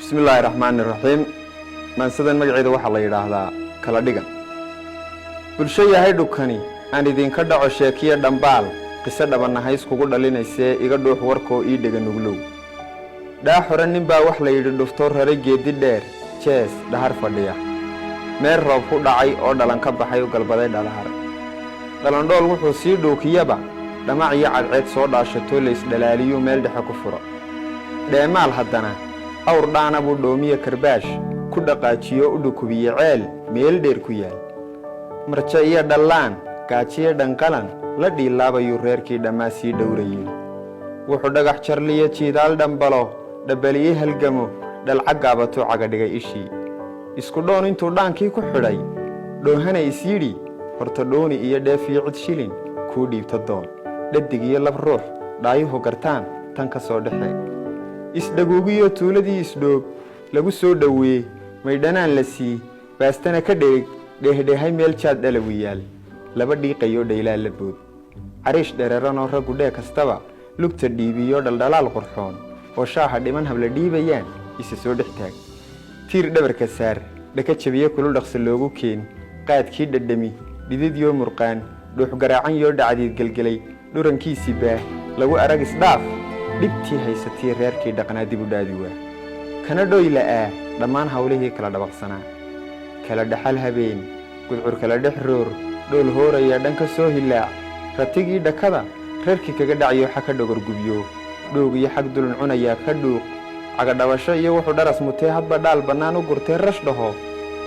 Bismi illaahi raxmaani raxiim. Maansadan magaceeda waxaa la yidhaahdaa Kala Dhigan. Bulsho yahay dhukani, aan idinka dhaco sheekiyo dhambaal, qiso dhabanahays kugu dhalinaysee iga dhuux warkoo ii dhega nuglow. Dhaa xore nin baa wax la yidhi dhuftoo raray geeddi dheer, jees dhahar fadhiya, meel roob ku dhacay oo dhalan ka baxay u galbaday dhalahar. Dhalandhool wuxuu sii dhuukiyaba, dhamac iyo cadceed soo dhaashatoo laysdhalaaliyuu meel dhexe ku furo. Dheemaal haddana awr dhaana buu dhoomiye karbaash ku dhaqaajiyo u dhukubiye ceel meel dheer ku yaal. Marjo iyo dhallaan, gaajiyo dhanqalan la dhiilaabayuu reerkii dhammaa sii dhowra yidhi. Wuxuu dhagax jarliyo jiidaal dhambalo, dhabaliye halgamo, dhalca gaabatuu cagadhigay ishii. Isku dhoon intuu dhaankii ku xidhay, dhoohana is yidhi, horta dhooni iyo dheef iyo cid shilin kuu dhiibta doon, dhadig iyo lab ruux dhaayuhu gartaan tan ka soo dhexe. Isdhaguugiyo tuuladii isdhoog lagu soo dhoweey, maydhanaan la sii, baastana ka dhereg, dheehdheehay meel jaad dhalawi yaal, laba dhiiqayoo dhaylaa la bood. Cariish dhereeranoo raggu dhee kastaba lugta dhiibiyo, dhaldhalaal qurxoon oo shaaha dhiman habla dhiibayaan isa soo dhex taag. Tiir dhabarka saar, dhaka jabiye kulul dhaqso loogu keen, qaadkii dhadhami, dhididyoo murqaan, dhuux garaacan yoo dhacdiid gelgelay, dhurankiisii baah lagu arag isdhaaf, dhibtii haysatii reerkii dhaqnaa dib u dhaadi waa. Kana dhoy la'aa dhammaan hawlihii kala dhabaqsanaa. Kala dhaxal habeen, gudcur kala dhex roor, dhool hooraya dhan ka soo hilaac, ratigii dhakada reerkii kaga dhacayo xa ka dhogorgubyo, dhoog iyo xag dulun cunayaa ka dhuuq, cagadhabasho iyo wuxuu dharas mutee hadba dhaal bannaan u gurtee rash dhaho,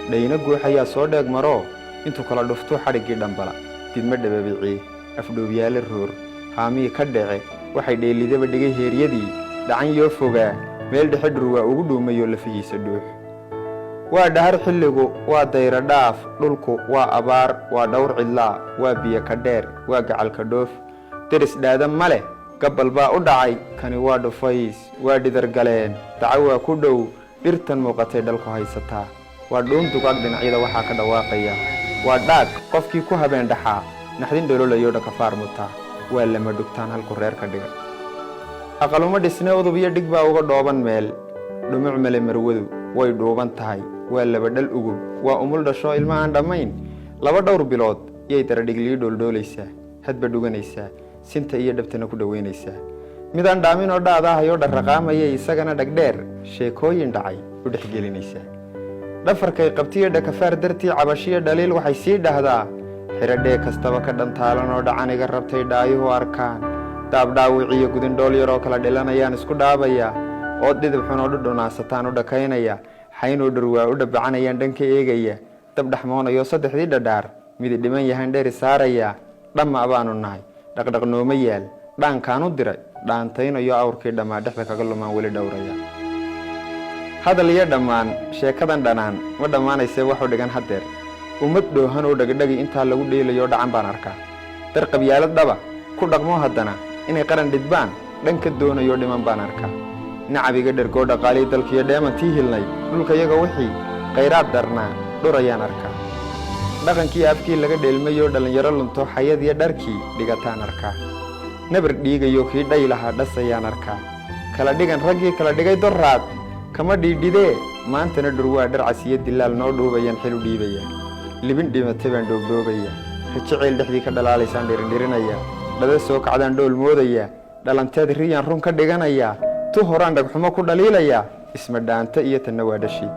dhayno guuxayaa soo dheeg maroo intuu kala dhuftuu xadhiggii dhambala, didma dhababicii, afdhoobyaale roor, haamihii ka dhece, waxay dheellidaba dhigay heeryadii, dhacan yoo fogaa, meel dhexe dhurwaa ugu dhuumayoo lafihiisa dhuux. Waa dhahar xilligu, waa dayro dhaaf, dhulku waa abaar, waa dhowr cidlaa, waa biyo ka dheer, waa gacalka dhoof, deris dhaada ma leh, gabbal baa u dhacay, kani waa dhufays, waa dhidar galeen, daca waa ku dhow, dhirtan muuqatay dhalku haysataa. Waa dhuun dugaag dhinacyada waxaa ka dhawaaqaya, waa dhaag qofkii ku habeen dhaxaa naxdin dhololayo dhakafaar mutaa, waa lama dhugtaan halku reer ka dhiga. Aqaluma dhisne udub iyo dhig baa uga dhooban meel, dhumuc male marwadu, way dhuuban tahay, waa laba dhal ugub, waa umul dhasho ilma aan dhammayn, laba dhowr bilood yay daradhiglii dhooldhoolaysaa, hadba dhuganaysaa, sinta iyo dhabtana ku dhoweynaysaa. Midaan dhaamin oo dhaadaahayoo dharraqaamayay isagana dhagdheer sheekooyin dhacay u dhexgelinaysaa. Dhafarkay qabtiyo dhakafaar dartii cabashiyo dhaliil waxay sii dhahdaa, xiradhee kastaba ka dhantaalan oo dhacaniga rabtay dhaayuhu arkaan, daabdhaawiciyo gudindhool yaroo kala dhilanayaan isku dhaabaya, oo dhidib xun oo dhudhunaasataan u dhakaynaya, xaynoo dhurwaa u dhabacanayaan dhanka eegaya, dab dhexmoonayo saddexdii dhadhaar midi dhiman yahaan dheeri saaraya, dhamma baanu nahay, dhaqdhaqnooma yaal, dhaankaan u diray, dhaantaynayo awrkii dhammaa dhexda kaga lumaan weli dhowraya. Hadal iyo dhammaan sheekadan dhanaan ma dhammaanaysee waxu dhigan haddeer, ummad dhoohan oo dhegdhegi intaa lagu dheelayo dhacan baan arkaa, dar qabyaalad dhaba ku dhaqmo haddana inay qaran dhidbaan dhan ka doonayo dhiman baan arkaa. Nacabiga dhergoo dhaqaalii dalkiiyo dheemantii hilnay dhulka yaga wixii khayraad darnaa dhurayaan arkaa. Dhaqankii afkii laga dheelmayoo dhallinyaro lunto xayadiyo dharkii dhigataan arkaa. Nabar dhiigayo kii dhay lahaa dhasayaan arkaa. Kala dhigan raggii kala dhigay doraad kama dhiidhidee, maantana dhurwaa dharcas iyo dilaal noo dhuubayaan xil u dhiibaya. Libin dhimatay baan dhoobdhoobaya, rajo ceel dhexdii ka dhalaalaysaan dhirindhirinaya, dhada soo kacdaan dhool moodaya, dhalanteed riyaan run ka dhiganaya, tu horaan dhagxumo ku dhaliilaya, isma dhaanta iyo tanna waa dhashii.